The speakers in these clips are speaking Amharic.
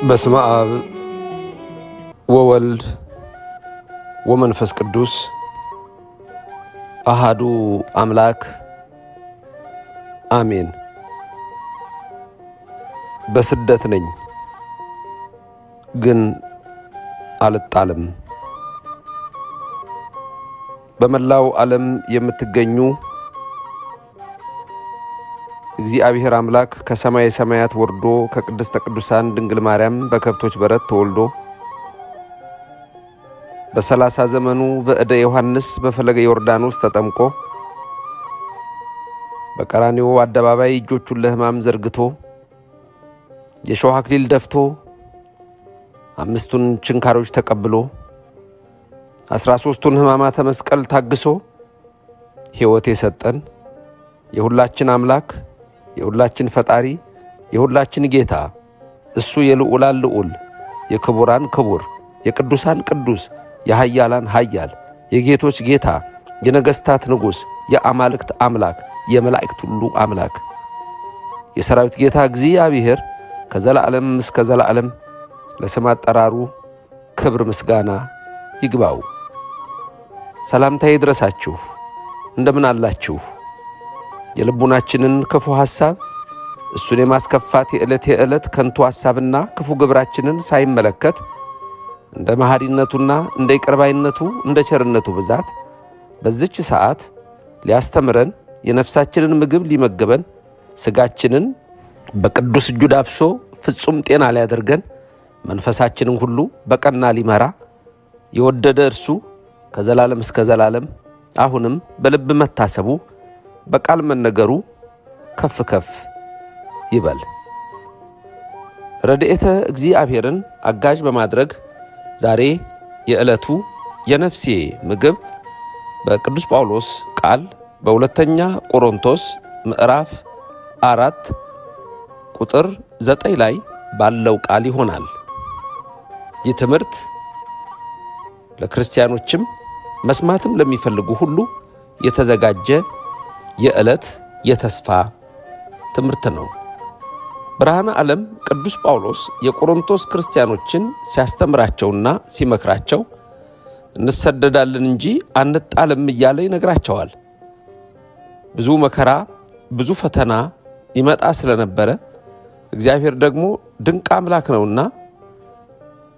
በስመ አብ ወወልድ ወመንፈስ ቅዱስ አሃዱ አምላክ አሜን። በስደት ነኝ ግን አልጣልም። በመላው ዓለም የምትገኙ እግዚአብሔር አምላክ ከሰማይ ሰማያት ወርዶ ከቅድስተ ቅዱሳን ድንግል ማርያም በከብቶች በረት ተወልዶ በ30 ዘመኑ በእደ ዮሐንስ በፈለገ ዮርዳኖስ ተጠምቆ በቀራንዮ አደባባይ እጆቹን ለሕማም ዘርግቶ የሾህ አክሊል ደፍቶ 5ቱን ችንካሮች ተቀብሎ 13ቱን ሕማማተ መስቀል ታግሶ ሕይወት የሰጠን የሁላችን አምላክ የሁላችን ፈጣሪ የሁላችን ጌታ እሱ የልዑላን ልዑል የክቡራን ክቡር የቅዱሳን ቅዱስ የኃያላን ኃያል የጌቶች ጌታ የነገሥታት ንጉሥ የአማልክት አምላክ የመላእክት ሁሉ አምላክ የሰራዊት ጌታ እግዚአብሔር ከዘላለም እስከ ዘላለም ለስም አጠራሩ ክብር ምስጋና ይግባው። ሰላምታዬ ይድረሳችሁ። እንደምን አላችሁ? የልቡናችንን ክፉ ሐሳብ እሱን የማስከፋት የዕለት የዕለት ከንቱ ሐሳብና ክፉ ግብራችንን ሳይመለከት እንደ መሐሪነቱና እንደ ይቅርባይነቱ እንደ ቸርነቱ ብዛት በዚች ሰዓት ሊያስተምረን የነፍሳችንን ምግብ ሊመግበን ሥጋችንን በቅዱስ እጁ ዳብሶ ፍጹም ጤና ሊያደርገን መንፈሳችንን ሁሉ በቀና ሊመራ የወደደ እርሱ ከዘላለም እስከ ዘላለም አሁንም በልብ መታሰቡ በቃል መነገሩ ከፍ ከፍ ይበል። ረድኤተ እግዚአብሔርን አጋዥ በማድረግ ዛሬ የዕለቱ የነፍሴ ምግብ በቅዱስ ጳውሎስ ቃል በሁለተኛ ቆሮንቶስ ምዕራፍ 4 ቁጥር 9 ላይ ባለው ቃል ይሆናል። ይህ ትምህርት ለክርስቲያኖችም መስማትም ለሚፈልጉ ሁሉ የተዘጋጀ የዕለት የተስፋ ትምህርት ነው። ብርሃነ ዓለም ቅዱስ ጳውሎስ የቆሮንቶስ ክርስቲያኖችን ሲያስተምራቸውና ሲመክራቸው እንሰደዳለን እንጂ አንጣልም እያለ ይነግራቸዋል። ብዙ መከራ ብዙ ፈተና ይመጣ ስለነበረ እግዚአብሔር ደግሞ ድንቅ አምላክ ነውና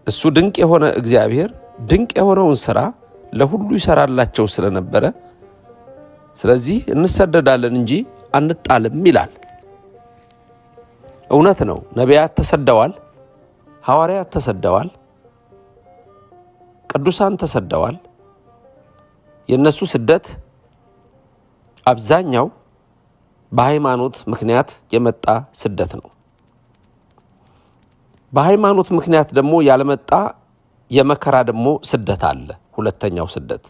እሱ ድንቅ የሆነ እግዚአብሔር ድንቅ የሆነውን ሥራ ለሁሉ ይሰራላቸው ስለነበረ ስለዚህ እንሰደዳለን እንጂ አንጣልም ይላል። እውነት ነው። ነቢያት ተሰደዋል፣ ሐዋርያት ተሰደዋል፣ ቅዱሳን ተሰደዋል። የእነሱ ስደት አብዛኛው በሃይማኖት ምክንያት የመጣ ስደት ነው። በሃይማኖት ምክንያት ደግሞ ያልመጣ የመከራ ደግሞ ስደት አለ። ሁለተኛው ስደት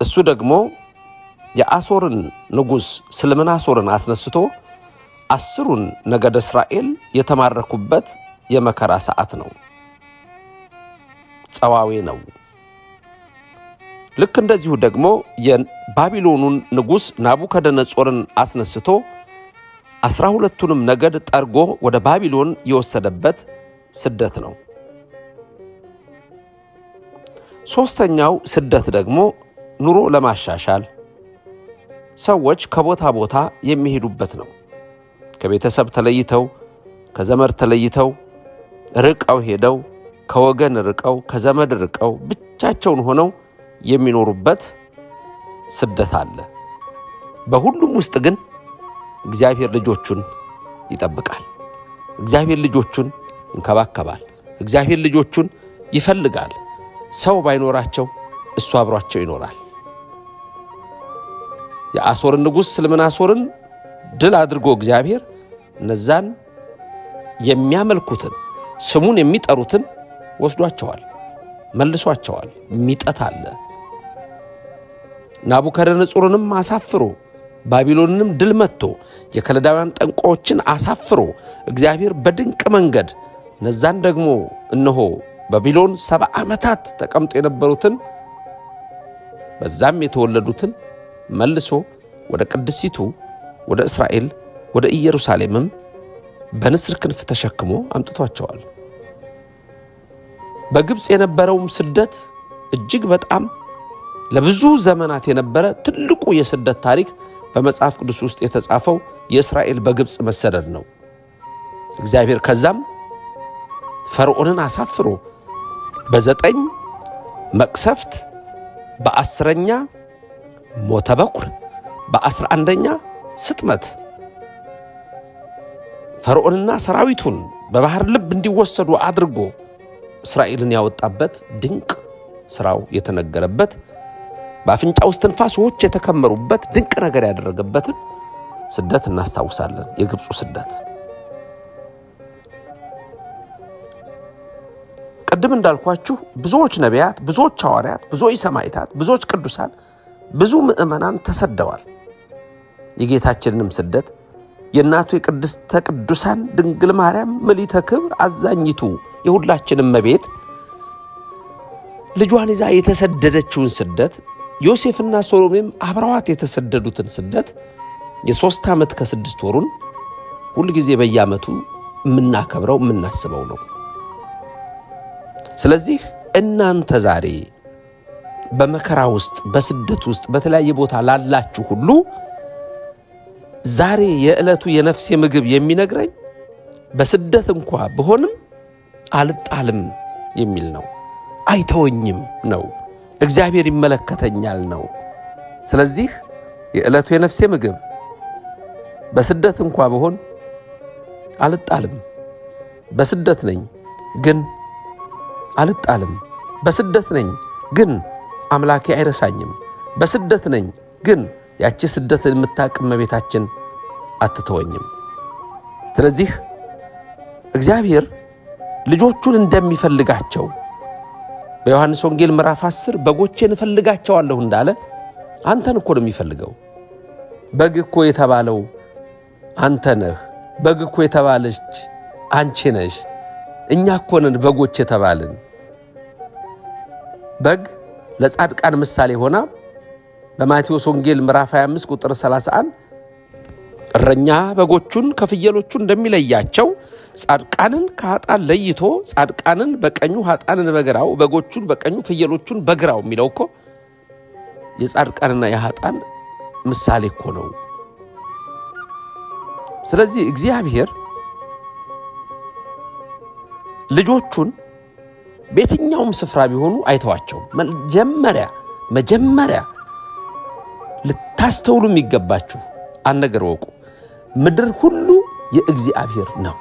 እሱ ደግሞ የአሦርን ንጉሥ ስልምናሶርን አስነስቶ 10ሩን ነገደ እስራኤል የተማረኩበት የመከራ ሰዓት ነው። ጸዋዌ ነው። ልክ እንደዚሁ ደግሞ የባቢሎኑን ንጉሥ ናቡከደነጾርን አስነስቶ 12ቱንም ነገድ ጠርጎ ወደ ባቢሎን የወሰደበት ስደት ነው። ሦስተኛው ስደት ደግሞ ኑሮ ለማሻሻል ሰዎች ከቦታ ቦታ የሚሄዱበት ነው። ከቤተሰብ ተለይተው ከዘመድ ተለይተው ርቀው ሄደው ከወገን ርቀው ከዘመድ ርቀው ብቻቸውን ሆነው የሚኖሩበት ስደት አለ። በሁሉም ውስጥ ግን እግዚአብሔር ልጆቹን ይጠብቃል። እግዚአብሔር ልጆቹን ይንከባከባል። እግዚአብሔር ልጆቹን ይፈልጋል። ሰው ባይኖራቸው እሱ አብሯቸው ይኖራል። የአሦርን ንጉሥ ስልምናሶርን ድል አድርጎ እግዚአብሔር እነዛን የሚያመልኩትን ስሙን የሚጠሩትን ወስዷቸዋል፣ መልሷቸዋል። ሚጠት አለ። ናቡከደነጾርንም አሳፍሮ ባቢሎንንም ድል መጥቶ የከለዳውያን ጠንቋዮችን አሳፍሮ እግዚአብሔር በድንቅ መንገድ እነዛን ደግሞ እነሆ ባቢሎን 70 ዓመታት ተቀምጦ የነበሩትን በዛም የተወለዱትን መልሶ ወደ ቅድስቲቱ ወደ እስራኤል ወደ ኢየሩሳሌምም በንስር ክንፍ ተሸክሞ አምጥቷቸዋል። በግብፅ የነበረውም ስደት እጅግ በጣም ለብዙ ዘመናት የነበረ ትልቁ የስደት ታሪክ በመጽሐፍ ቅዱስ ውስጥ የተጻፈው የእስራኤል በግብፅ መሰደድ ነው። እግዚአብሔር ከዛም ፈርዖንን አሳፍሮ በ9 መቅሰፍት፣ በ10ኛ ሞተ በኩር፣ በ11ኛ ስጥመት ፈርዖንና ሰራዊቱን በባህር ልብ እንዲወሰዱ አድርጎ እስራኤልን ያወጣበት ድንቅ ስራው የተነገረበት፣ በአፍንጫ ውስጥ ትንፋሶች የተከመሩበት ድንቅ ነገር ያደረገበትን ስደት እናስታውሳለን። የግብፁ ስደት ቅድም እንዳልኳችሁ ብዙዎች ነቢያት፣ ብዙዎች ሐዋርያት፣ ብዙዎች ሰማዕታት፣ ብዙዎች ቅዱሳን፣ ብዙ ምዕመናን ተሰደዋል። የጌታችንንም ስደት የእናቱ የቅድስተ ቅዱሳን ድንግል ማርያም ምሊተ ክብር አዛኝቱ የሁላችንም እመቤት ልጇን ይዛ የተሰደደችውን ስደት፣ ዮሴፍና ሶሎሜም አብረዋት የተሰደዱትን ስደት የ3 ዓመት ከ6 ወሩን ሁልጊዜ በየዓመቱ የምናከብረው የምናስበው ነው። ስለዚህ እናንተ ዛሬ በመከራ ውስጥ፣ በስደት ውስጥ፣ በተለያየ ቦታ ላላችሁ ሁሉ ዛሬ የዕለቱ የነፍሴ ምግብ የሚነግረኝ በስደት እንኳ ብሆንም አልጣልም የሚል ነው። አይተወኝም ነው። እግዚአብሔር ይመለከተኛል ነው። ስለዚህ የዕለቱ የነፍሴ ምግብ በስደት እንኳ ብሆን አልጣልም። በስደት ነኝ ግን አልጣልም። በስደት ነኝ ግን አምላኬ አይረሳኝም። በስደት ነኝ ግን ያቺ ስደት የምታውቅ እመቤታችን አትተወኝም። ስለዚህ እግዚአብሔር ልጆቹን እንደሚፈልጋቸው በዮሐንስ ወንጌል ምዕራፍ 10 በጎቼን እፈልጋቸዋለሁ እንዳለ አንተን እኮ ነው የሚፈልገው። በግ እኮ የተባለው አንተ ነህ። በግ እኮ የተባለች አንቺ ነሽ። እኛ እኮ ነን በጎች የተባልን። በግ ለጻድቃን ምሳሌ ሆና በማቴዎስ ወንጌል ምዕራፍ 25 ቁጥር 31 እረኛ በጎቹን ከፍየሎቹ እንደሚለያቸው ጻድቃንን ከኃጥአን ለይቶ ጻድቃንን በቀኙ ኃጥአንን በግራው፣ በጎቹን በቀኙ ፍየሎቹን በግራው የሚለው እኮ የጻድቃንና የኃጥአን ምሳሌ እኮ ነው። ስለዚህ እግዚአብሔር ልጆቹን በየትኛውም ስፍራ ቢሆኑ አይተዋቸውም። መጀመሪያ ልታስተውሉ የሚገባችሁ አንድ ነገር ወቁ። ምድር ሁሉ የእግዚአብሔር ነው።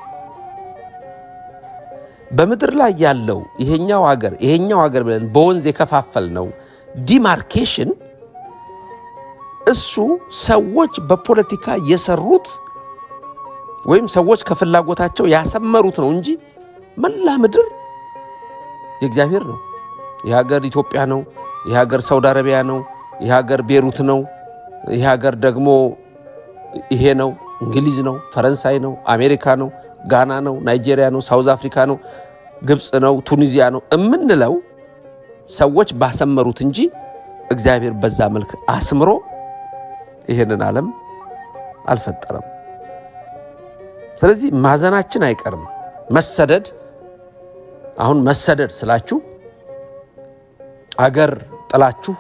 በምድር ላይ ያለው ይሄኛው ሀገር ይሄኛው ሀገር ብለን በወንዝ የከፋፈልነው demarcation እሱ ሰዎች በፖለቲካ የሰሩት ወይም ሰዎች ከፍላጎታቸው ያሰመሩት ነው እንጂ መላ ምድር የእግዚአብሔር ነው። ይህ ሀገር ኢትዮጵያ ነው። ይህ ሀገር ሳውዲ አረቢያ ነው። ይህ ሀገር ቤሩት ነው። ይህ ሀገር ደግሞ ይሄ ነው፣ እንግሊዝ ነው፣ ፈረንሳይ ነው፣ አሜሪካ ነው፣ ጋና ነው፣ ናይጄሪያ ነው፣ ሳውዝ አፍሪካ ነው፣ ግብፅ ነው፣ ቱኒዚያ ነው የምንለው ሰዎች ባሰመሩት እንጂ እግዚአብሔር በዛ መልክ አስምሮ ይሄንን ዓለም አልፈጠረም። ስለዚህ ማዘናችን አይቀርም። መሰደድ አሁን መሰደድ ስላችሁ አገር ጥላችሁ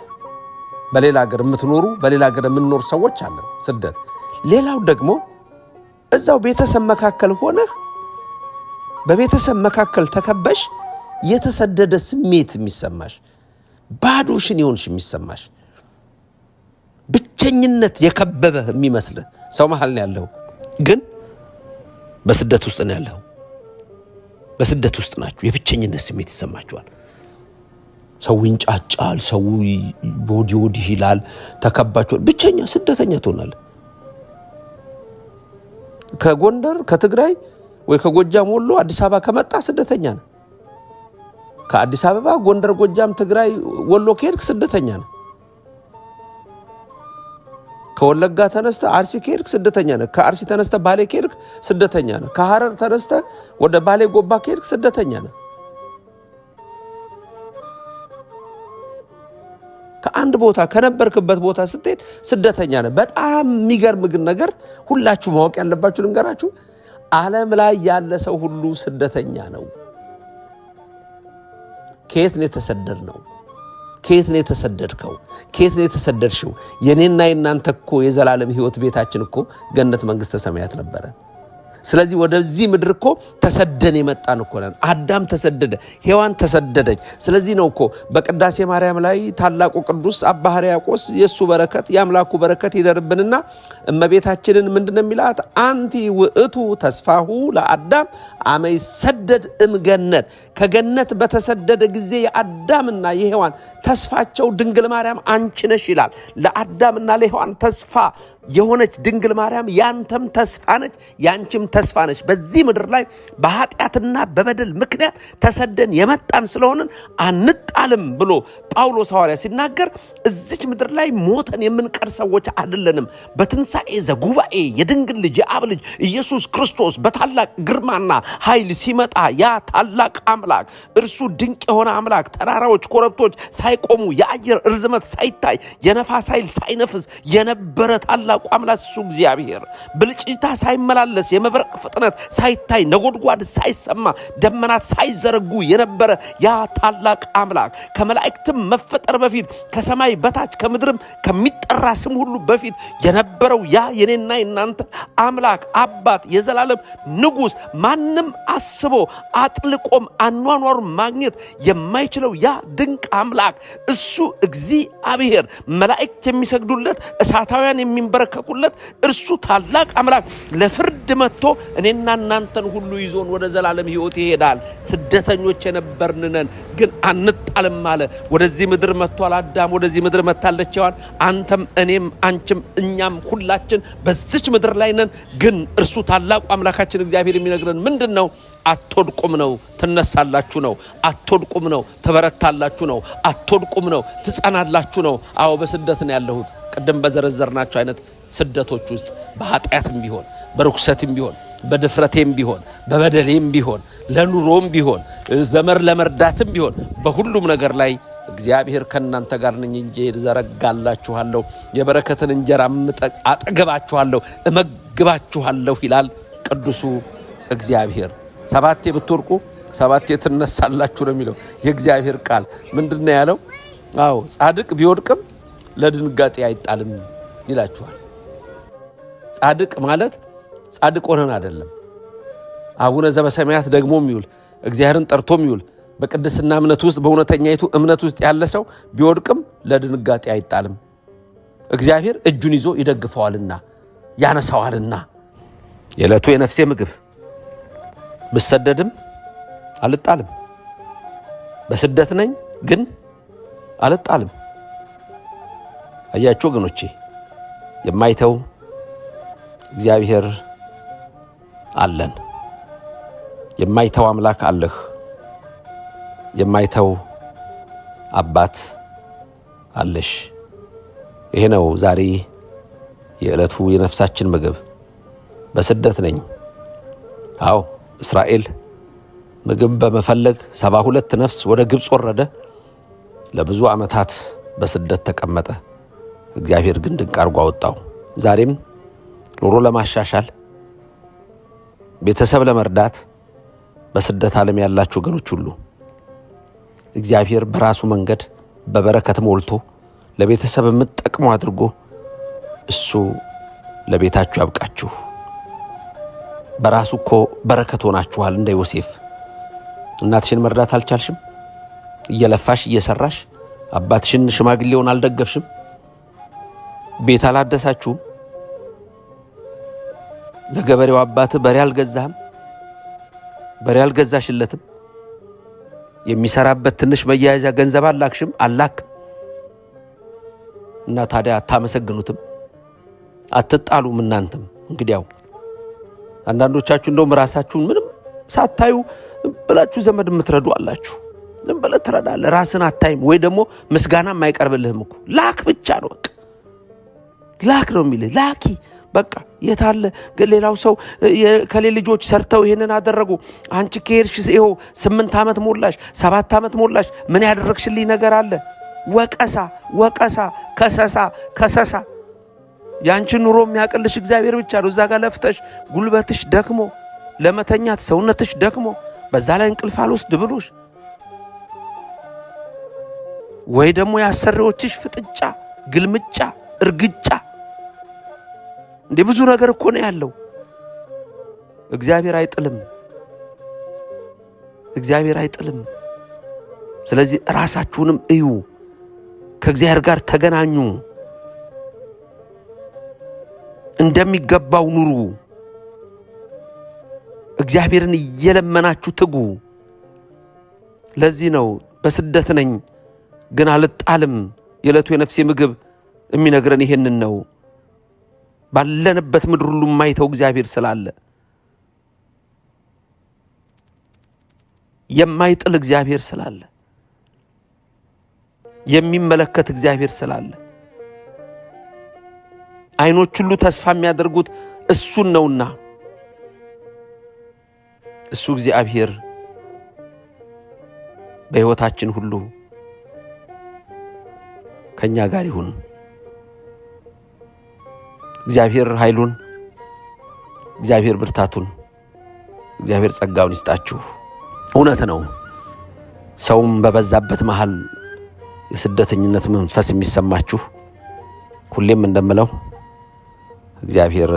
በሌላ ሀገር የምትኖሩ፣ በሌላ ሀገር የምንኖር ሰዎች አለን። ስደት ሌላው ደግሞ እዛው ቤተሰብ መካከል ሆነህ በቤተሰብ መካከል ተከበሽ የተሰደደ ስሜት የሚሰማሽ፣ ባዶሽን የሆንሽ የሚሰማሽ፣ ብቸኝነት የከበበ የሚመስልህ፣ ሰው መሃል ነው ያለው፣ ግን በስደት ውስጥ ነው ያለው። በስደት ውስጥ ናችሁ። የብቸኝነት ስሜት ይሰማችኋል። ሰው ይንጫጫል፣ ሰው ወዲህ ወዲህ ይላል። ተከባችኋል። ብቸኛ ስደተኛ ትሆናለህ። ከጎንደር ከትግራይ ወይ ከጎጃም ወሎ አዲስ አበባ ከመጣ ስደተኛ ነው። ከአዲስ አበባ ጎንደር፣ ጎጃም፣ ትግራይ፣ ወሎ ከሄድክ ስደተኛ ነው። ከወለጋ ተነስተህ አርሲ ከሄድክ ስደተኛ ነህ። ከአርሲ ተነስተህ ባሌ ከሄድክ ስደተኛ ነህ። ከሐረር ተነስተህ ወደ ባሌ ጎባ ከሄድክ ስደተኛ ነህ። ከአንድ ቦታ ከነበርክበት ቦታ ስትሄድ ስደተኛ ነህ። በጣም የሚገርም ግን ነገር ሁላችሁ ማወቅ ያለባችሁ ልንገራችሁ፣ ዓለም ላይ ያለ ሰው ሁሉ ስደተኛ ነው። ከየት ነው የተሰደድነው? ከየት ነው የተሰደድከው? ከየት ነው የተሰደድሽው? የኔና የናንተ እኮ የዘላለም ሕይወት ቤታችን እኮ ገነት መንግሥተ ሰማያት ነበረ። ስለዚህ ወደዚህ ምድር እኮ ተሰደን የመጣን እኮ ነን። አዳም ተሰደደ፣ ሔዋን ተሰደደች። ስለዚህ ነው እኮ በቅዳሴ ማርያም ላይ ታላቁ ቅዱስ አባ ሕርያቆስ የእሱ በረከት የአምላኩ በረከት ይደርብንና እመቤታችንን ምንድን ነው የሚላት? አንቲ ውእቱ ተስፋሁ ለአዳም አመ ይሰደድ እምገነት። ከገነት በተሰደደ ጊዜ የአዳምና የሔዋን ተስፋቸው ድንግል ማርያም አንቺ ነሽ ይላል። ለአዳምና ለሔዋን ተስፋ የሆነች ድንግል ማርያም ያንተም ተስፋ ነች፣ ያንቺም ተስፋ ነች። በዚህ ምድር ላይ በኃጢአትና በበደል ምክንያት ተሰደን የመጣን ስለሆንን አንጣልም ብሎ ጳውሎስ ሐዋርያ ሲናገር እዚች ምድር ላይ ሞተን የምንቀር ሰዎች አይደለንም። በትንሣኤ ዘጉባኤ የድንግል ልጅ የአብ ልጅ ኢየሱስ ክርስቶስ በታላቅ ግርማና ኃይል ሲመጣ ያ ታላቅ አምላክ እርሱ ድንቅ የሆነ አምላክ ተራራዎች፣ ኮረብቶች ሳይቆሙ የአየር እርዝመት ሳይታይ የነፋስ ኃይል ሳይነፍስ የነበረ ታላቁ አምላክ እሱ እግዚአብሔር ብልጭታ ሳይመላለስ የመብረቅ ፍጥነት ሳይታይ ነጎድጓድ ሳይሰማ ደመናት ሳይዘረጉ የነበረ ያ ታላቅ አምላክ ከመላእክትም መፈጠር በፊት ከሰማይ በታች ከምድርም ከሚጠራ ስም ሁሉ በፊት የነበረው ያ የኔና የናንተ አምላክ አባት የዘላለም ንጉሥ ማንም አስቦ አጥልቆም አኗኗሩ ማግኘት የማይችለው ያ ድንቅ አምላክ እሱ እግዚአብሔር መላእክት የሚሰግዱለት እሳታውያን የሚንበረከኩለት እርሱ ታላቅ አምላክ ለፍርድ መጥቶ እኔና እናንተን ሁሉ ይዞን ወደ ዘላለም ሕይወት ይሄዳል። ስደተኞች የነበርንነን ግን አንጣልም አለ። ወደዚህ ምድር መጥቷል አዳም፣ ወደዚህ ምድር መጥታለች ሔዋን። አንተም እኔም አንቺም እኛም ሁላችን በዚች ምድር ላይ ነን። ግን እርሱ ታላቁ አምላካችን እግዚአብሔር የሚነግረን ምንድን ነው? አትወድቁም ነው፣ ትነሳላችሁ ነው። አትወድቁም ነው፣ ትበረታላችሁ ነው። አትወድቁም ነው፣ ትጸናላችሁ ነው። አዎ በስደት ነው ያለሁት። ቅድም በዘረዘርናቸው አይነት ስደቶች ውስጥ በኃጢአትም ቢሆን በርኩሰትም ቢሆን በድፍረቴም ቢሆን በበደሌም ቢሆን ለኑሮም ቢሆን ዘመር ለመርዳትም ቢሆን በሁሉም ነገር ላይ እግዚአብሔር ከእናንተ ጋር ነኝ እንጂ ዘረጋላችኋለሁ፣ የበረከትን እንጀራ አጠገባችኋለሁ፣ እመግባችኋለሁ ይላል ቅዱሱ እግዚአብሔር። ሰባቴ ብትወድቁ ሰባቴ ትነሳላችሁ ነው የሚለው የእግዚአብሔር ቃል። ምንድን ነው ያለው? አዎ ጻድቅ ቢወድቅም ለድንጋጤ አይጣልም ይላችኋል። ጻድቅ ማለት ጻድቅ ሆነን አይደለም። አቡነ ዘበሰማያት ደግሞ የሚውል እግዚአብሔርን ጠርቶ የሚውል በቅድስና እምነት ውስጥ በእውነተኛይቱ እምነት ውስጥ ያለ ሰው ቢወድቅም ለድንጋጤ አይጣልም። እግዚአብሔር እጁን ይዞ ይደግፈዋልና ያነሳዋልና። የዕለቱ የነፍሴ ምግብ ብሰደድም አልጣልም። በስደት ነኝ ግን አልጣልም። አያችሁ ወገኖቼ፣ የማይተው እግዚአብሔር አለን። የማይተው አምላክ አለህ። የማይተው አባት አለሽ። ይሄ ነው ዛሬ የዕለቱ የነፍሳችን ምግብ። በስደት ነኝ። አዎ እስራኤል ምግብ በመፈለግ 72 ነፍስ ወደ ግብፅ ወረደ። ለብዙ ዓመታት በስደት ተቀመጠ። እግዚአብሔር ግን ድንቅ አድርጎ አወጣው። ዛሬም ኑሮ ለማሻሻል ቤተሰብ ለመርዳት በስደት ዓለም ያላችሁ ወገኖች ሁሉ እግዚአብሔር በራሱ መንገድ በበረከት ሞልቶ ለቤተሰብ የምትጠቅሙ አድርጎ እሱ ለቤታችሁ ያብቃችሁ። በራሱ እኮ በረከት ሆናችኋል። እንደ ዮሴፍ እናትሽን መርዳት አልቻልሽም? እየለፋሽ እየሰራሽ አባትሽን ሽማግሌውን አልደገፍሽም? ቤት አላደሳችሁም? ለገበሬው አባት በሬ አልገዛህም? በሬ አልገዛሽለትም? የሚሰራበት ትንሽ መያያዣ ገንዘብ አላክሽም? አላክም። እና ታዲያ አታመሰግኑትም? አትጣሉም? እናንተም እንግዲያው አንዳንዶቻችሁ እንደውም ራሳችሁን ምንም ሳታዩ ዝም ብላችሁ ዘመድ የምትረዱ አላችሁ። ዝም ብለህ ትረዳለህ፣ ራስን አታይም። ወይ ደግሞ ምስጋና የማይቀርብልህም እኮ ላክ ብቻ ነው በቃ። ላክ ነው የሚልህ። ላኪ በቃ የታለ ግን ሌላው ሰው ከሌ ልጆች ሰርተው ይሄንን አደረጉ። አንቺ ከሄድሽ ይኸው 8 ዓመት ሞላሽ፣ 7 ዓመት ሞላሽ። ምን ያደረግሽልኝ ነገር አለ? ወቀሳ ወቀሳ፣ ከሰሳ ከሰሳ። ያንቺን ኑሮ የሚያቅልሽ እግዚአብሔር ብቻ ነው። እዛ ጋር ለፍተሽ ጉልበትሽ ደክሞ ለመተኛት ሰውነትሽ ደክሞ በዛ ላይ እንቅልፍ አልወስድ ብሎሽ ወይ ደግሞ የአሰሪዎችሽ ፍጥጫ፣ ግልምጫ፣ እርግጫ እንዴ ብዙ ነገር እኮ ነው ያለው። እግዚአብሔር አይጥልም። እግዚአብሔር አይጥልም። ስለዚህ ራሳችሁንም እዩ፣ ከእግዚአብሔር ጋር ተገናኙ፣ እንደሚገባው ኑሩ፣ እግዚአብሔርን እየለመናችሁ ትጉ። ለዚህ ነው በስደት ነኝ ግን አልጣልም፣ የዕለቱ የነፍሴ ምግብ የሚነግረን ይሄንን ነው። ባለንበት ምድር ሁሉ የማይተው እግዚአብሔር ስላለ፣ የማይጥል እግዚአብሔር ስላለ፣ የሚመለከት እግዚአብሔር ስላለ፣ አይኖች ሁሉ ተስፋ የሚያደርጉት እሱን ነውና እሱ እግዚአብሔር በሕይወታችን ሁሉ ከእኛ ጋር ይሁን። እግዚአብሔር ኃይሉን፣ እግዚአብሔር ብርታቱን፣ እግዚአብሔር ጸጋውን ይስጣችሁ። እውነት ነው። ሰውም በበዛበት መሃል የስደተኝነት መንፈስ የሚሰማችሁ ሁሌም እንደምለው እግዚአብሔር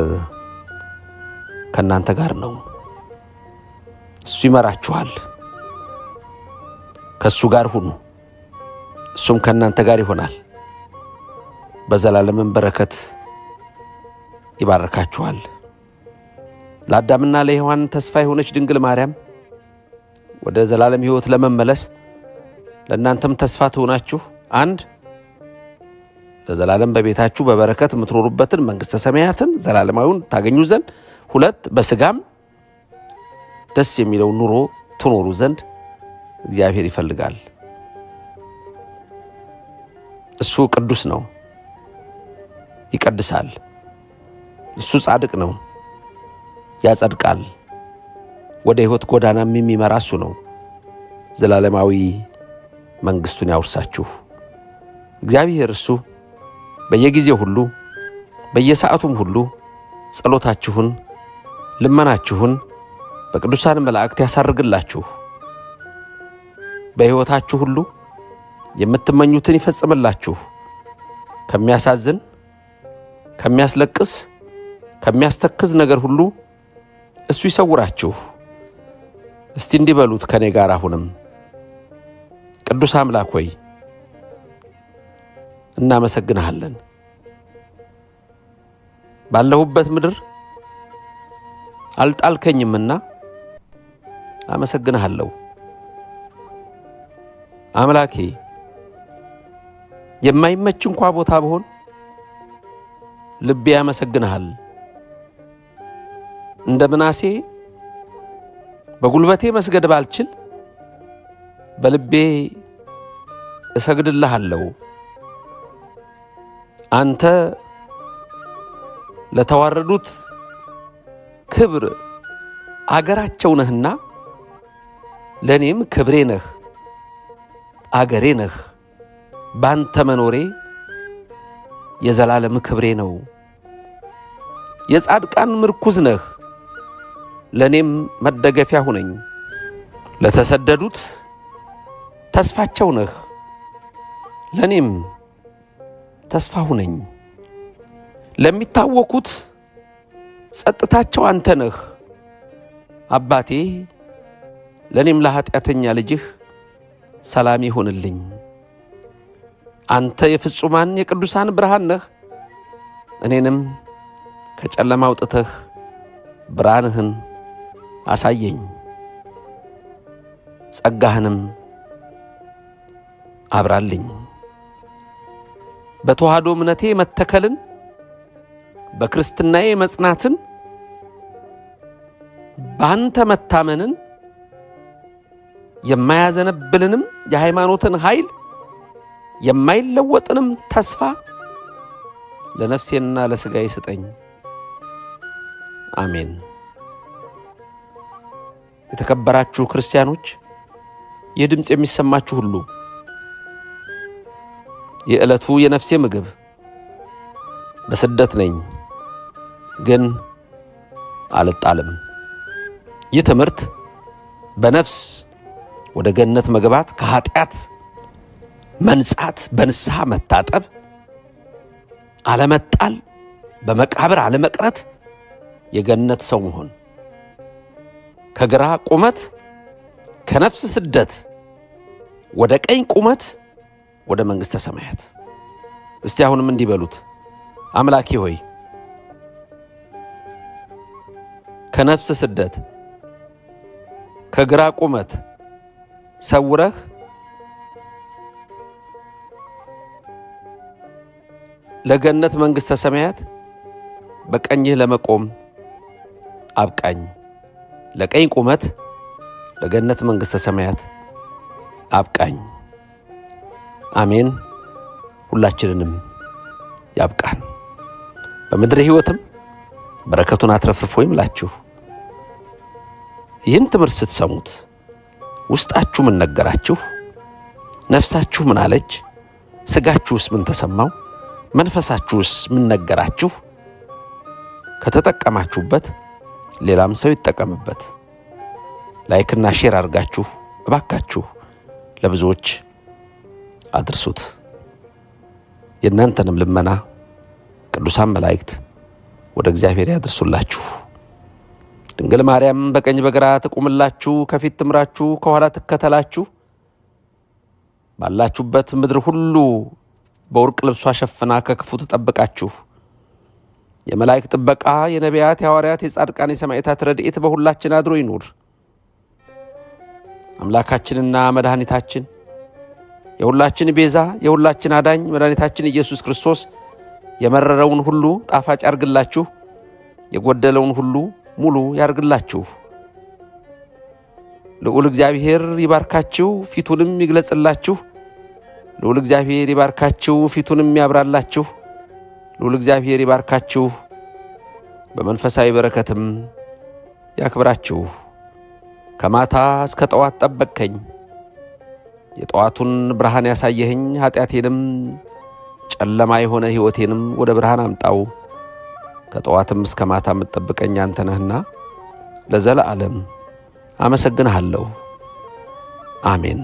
ከእናንተ ጋር ነው። እሱ ይመራችኋል። ከእሱ ጋር ሁኑ፣ እሱም ከእናንተ ጋር ይሆናል። በዘላለምም በረከት ይባርካችኋል። ለአዳምና ለሔዋን ተስፋ የሆነች ድንግል ማርያም ወደ ዘላለም ሕይወት ለመመለስ ለእናንተም ተስፋ ትሆናችሁ። አንድ ለዘላለም በቤታችሁ በበረከት የምትኖሩበትን መንግሥተ ሰማያትን ዘላለማዊውን ታገኙ ዘንድ፣ ሁለት በስጋም ደስ የሚለው ኑሮ ትኖሩ ዘንድ እግዚአብሔር ይፈልጋል። እሱ ቅዱስ ነው፣ ይቀድሳል። እሱ ጻድቅ ነው፣ ያጸድቃል። ወደ ሕይወት ጎዳናም የሚመራ እሱ ነው። ዘላለማዊ መንግሥቱን ያውርሳችሁ። እግዚአብሔር እሱ በየጊዜው ሁሉ በየሰዓቱም ሁሉ ጸሎታችሁን፣ ልመናችሁን በቅዱሳን መላእክት ያሳርግላችሁ። በሕይወታችሁ ሁሉ የምትመኙትን ይፈጽምላችሁ። ከሚያሳዝን፣ ከሚያስለቅስ፣ ከሚያስተክዝ ነገር ሁሉ እሱ ይሰውራችሁ። እስቲ እንዲህ በሉት ከኔ ጋር አሁንም ቅዱስ አምላክ ሆይ እናመሰግንሃለን። ባለሁበት ምድር አልጣልከኝምና አመሰግንሃለሁ። አምላኬ የማይመች እንኳ ቦታ ብሆን ልቤ ያመሰግንሃል። እንደ ምናሴ በጉልበቴ መስገድ ባልችል በልቤ እሰግድልሃለሁ። አንተ ለተዋረዱት ክብር አገራቸው ነህና ለእኔም ክብሬ ነህ፣ አገሬ ነህ። ባንተ መኖሬ የዘላለም ክብሬ ነው። የጻድቃን ምርኩዝ ነህ፣ ለእኔም መደገፊያ ሁነኝ። ለተሰደዱት ተስፋቸው ነህ፣ ለእኔም ተስፋ ሁነኝ። ለሚታወኩት ጸጥታቸው አንተ ነህ አባቴ፣ ለእኔም ለኃጢአተኛ ልጅህ ሰላም ይሁንልኝ። አንተ የፍጹማን የቅዱሳን ብርሃን ነህ። እኔንም ከጨለማ አውጥተህ ብርሃንህን አሳየኝ፣ ጸጋህንም አብራልኝ። በተዋህዶ እምነቴ መተከልን፣ በክርስትናዬ መጽናትን፣ በአንተ መታመንን፣ የማያዘነብልንም የሃይማኖትን ኃይል የማይለወጥንም ተስፋ ለነፍሴና ለሥጋዬ ስጠኝ። አሜን። የተከበራችሁ ክርስቲያኖች፣ ይህ ድምፅ የሚሰማችሁ ሁሉ የዕለቱ የነፍሴ ምግብ በስደት ነኝ፣ ግን አልጣልም። ይህ ትምህርት በነፍስ ወደ ገነት መግባት፣ ከኃጢአት መንጻት፣ በንስሐ መታጠብ፣ አለመጣል፣ በመቃብር አለመቅረት፣ የገነት ሰው መሆን፣ ከግራ ቁመት ከነፍስ ስደት ወደ ቀኝ ቁመት ወደ መንግሥተ ሰማያት። እስቲ አሁንም እንዲህ በሉት፣ አምላኬ ሆይ ከነፍስ ስደት ከግራ ቁመት ሰውረህ ለገነት መንግሥተ ሰማያት በቀኝህ ለመቆም አብቃኝ። ለቀኝ ቁመት ለገነት መንግሥተ ሰማያት አብቃኝ። አሜን። ሁላችንንም ያብቃን። በምድር ሕይወትም በረከቱን አትረፍርፎ ይምላችሁ። ይህን ትምህርት ስትሰሙት ውስጣችሁ ምን ነገራችሁ? ነፍሳችሁ ምን አለች? ስጋችሁስ ምን ተሰማው? መንፈሳችሁስ ምን ነገራችሁ? ከተጠቀማችሁበት ሌላም ሰው ይጠቀምበት። Like ና share አድርጋችሁ እባካችሁ ለብዙዎች አድርሱት። የእናንተንም ልመና ቅዱሳን መላእክት ወደ እግዚአብሔር ያድርሱላችሁ። ድንግል ማርያም በቀኝ በግራ ትቁምላችሁ፣ ከፊት ትምራችሁ፣ ከኋላ ትከተላችሁ። ባላችሁበት ምድር ሁሉ በወርቅ ልብሷ ሸፍና ከክፉ ትጠብቃችሁ። የመላእክት ጥበቃ፣ የነቢያት፣ የሐዋርያት፣ የጻድቃን፣ የሰማዕታት ረድኤት በሁላችን አድሮ ይኑር። አምላካችንና መድኃኒታችን የሁላችን ቤዛ የሁላችን አዳኝ መድኃኒታችን ኢየሱስ ክርስቶስ የመረረውን ሁሉ ጣፋጭ ያርግላችሁ፣ የጎደለውን ሁሉ ሙሉ ያርግላችሁ። ልዑል እግዚአብሔር ይባርካችሁ፣ ፊቱንም ይግለጽላችሁ። ልዑል እግዚአብሔር ይባርካችሁ፣ ፊቱንም ያብራላችሁ። ልዑል እግዚአብሔር ይባርካችሁ፣ በመንፈሳዊ በረከትም ያክብራችሁ። ከማታ እስከ ጠዋት ጠበቅከኝ፣ የጠዋቱን ብርሃን ያሳየኸኝ፣ ኃጢአቴንም ጨለማ የሆነ ሕይወቴንም ወደ ብርሃን አምጣው። ከጠዋትም እስከ ማታ የምትጠብቀኝ አንተ ነህና ለዘለዓለም አመሰግንሃለሁ። አሜን።